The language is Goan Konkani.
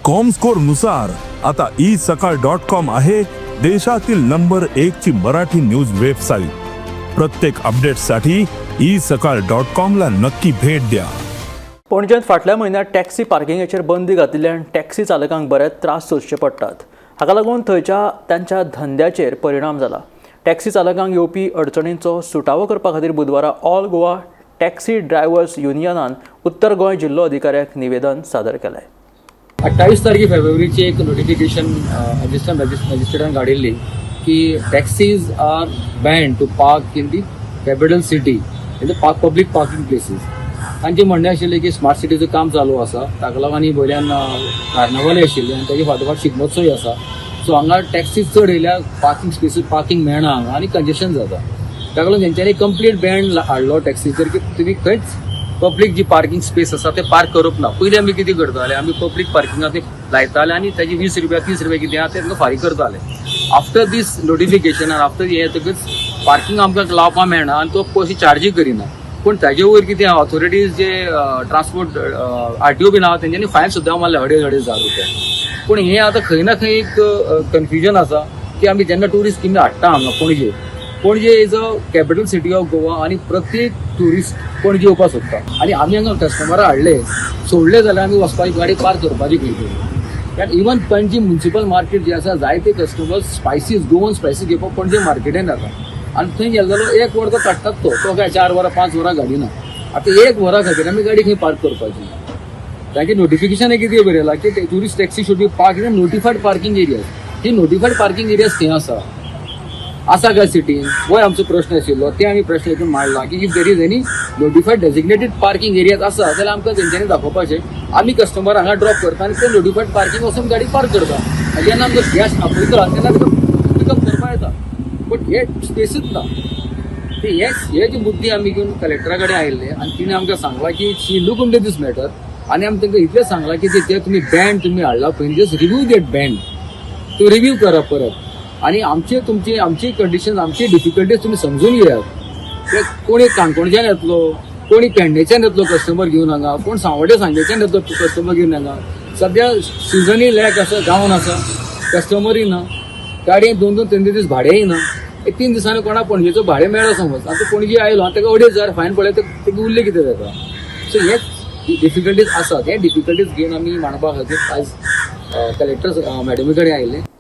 कॉमस्कोर नुसार आता ई सकाळ डॉट कॉम आहे देशातील नंबर एक ची मराठी न्यूज वेबसाईट. प्रत्येक अपडेटसाठी ई सकाळ डॉट कॉम ला नक्की भेट द्या. पणजेंत फाटल्या म्हयन्यात टॅक्सी पार्किंगाचेर बंदी घातिल्ल्यान टॅक्सी चालकांक बरेच त्रास सोंसचे पडटात. हाका लागून थंयच्या तांच्या धंद्याचेर परिणाम जाला. टॅक्सी चालकांक येवपी अडचणींचो सुटावो करपा खातीर बुधवारा ऑल गोवा टॅक्सी ड्रायव्हर्स युनियनान उत्तर गोंय जिल्लो अधिकाऱ्याक निवेदन सादर केलें. 28 तारखे फेब्रुवारीची एक नोटिफिकेशन असिस्टंट मजिस्ट्रेटान काडिल्ली की taxis are banned to park in the capital city, in the park public parking places. तांचें म्हणणें आशिल्लें की स्मार्ट सिटीचें काम चालू आसा, ताका लागून आनी वयल्यान कार्नावालय आशिल्लें आनी ताजे फाटोफाट शिगमोत्सवय आसा. सो हांगा टॅक्सी चड येयल्या, पार्किंग स्पेसीस पार्किंग मेळना हांगा आनी कंजेशन जाता. ताका लागून तेंच्यांनी कंप्लीट बॅन हाडलो टॅक्सीचेर की तुमी खंयच पब्लीक जी पार्किंग स्पेस आसा ते पार्क करप ना. पयलीं आमी कितें करताले? आमी पब्लीक पार्किंगाक ते लायताले आनी ताजी 20 रुपया, 30 रुपया कितें आहा ते तांकां फारीक करताले. आफ्टर दीस नोटिफिकेशन आनी आफ्टर हें येतकच पार्किंग आमकां लावपाक मेळना आनी तो पयशे चार्जूय करिना. पूण ताजे वयर कितें ऑथॉरिटीज जे ट्रान्सपोर्ट आरटीओ बीन आहा, तेंच्यांनी फायन सुद्दां मारले अडेज अडेज हजार रुपया. पूण हें आतां खंय ना खंय एक कन्फ्युजन आसा की आमी जेन्ना ट्युरिस्ट तुमी हाडटा हांगा Panaji, Panaji is a capital city of Goa आनी प्रत्येक ट्युरिस्ट पणजे येवपाक सोदता आनी आमी हांगा कस्टमरां हाडले सोडले जाल्यार आमी वचपाची गाडी पार्क करपाची खंय तरी. कारण इवन पणजी म्युनिसिपल मार्केट जे आसा, जायते कस्टमर स्पायसीस, गोवन स्पायसीस घेवपाक पणजे मार्केटीन जाता आनी थंय गेले जाल्यार एक वर तो काडटात. तो तो काय 4 वरां, 5 वरां गाडी ना. आतां एक वरा खातीर आमी गाडी खंय पार्क करपाची? तांचे नोटिफिकेशन कितें बरयलां की tourist taxi should be park in notified parking areas. He notified parking areas खंय आसा, आसा काय सिटीन, होय आमचो प्रश्न आशिल्लो. ते आमी प्रश्न हितून मांडला की if there is any notified designated parking areas आसा जाल्यार आमकां तेंच्यांनी दाखोवपाचें. आमी कस्टमर हांगा ड्रॉप करता आनी ते नोटिफायड पार्किंग वचून गाडी पार्क करता आनी जेन्ना आमकां गॅस्ट आपयता तेन्ना ताका पिकअप करपा येता. बट हे स्पेसूच ना. ते हे हे जे मुद्दे आमी घेवन कलेक्टरा कडेन आयिल्ले आनी तिणें आमकां सांगलां की she look into this matter. आनी आमी तांकां इतलें सांगलां की ते तुमी बॅन तुमी हाडला पयलीं, जस्ट रिव्यू that ban, तो रिव्यू करा परत आनी आमचे तुमची आमची कंडिशन, आमची डिफिकल्टीज तुमी समजून घेयात. ते कोणी काणकोणच्यान येतलो, कोणी पेडणेच्यान येतलो कस्टमर घेवन हांगा, कोण सांवड्डे सांगेच्यान येतलो कस्टमर घेवन हांगा. सद्या सिजनूय लॅक आसा, डावन आसा, कस्टमरूय ना, गाडयेक दोन दोन तीन तीन दीस भाडेंय ना. एक 3 दिसांनी कोणा पणजेचो भाडें मेळ्ळो समज, आतां पणजे आयलो आनी ताका 2500 फायन पडले, ताका उरलें कितें ताका? सो हे डिफिकल्टीज आसात. हे डिफिकल्टीज घेवन आमी मांडपा खातीर आयज कलेक्टर मॅडमी कडेन आयिल्ले.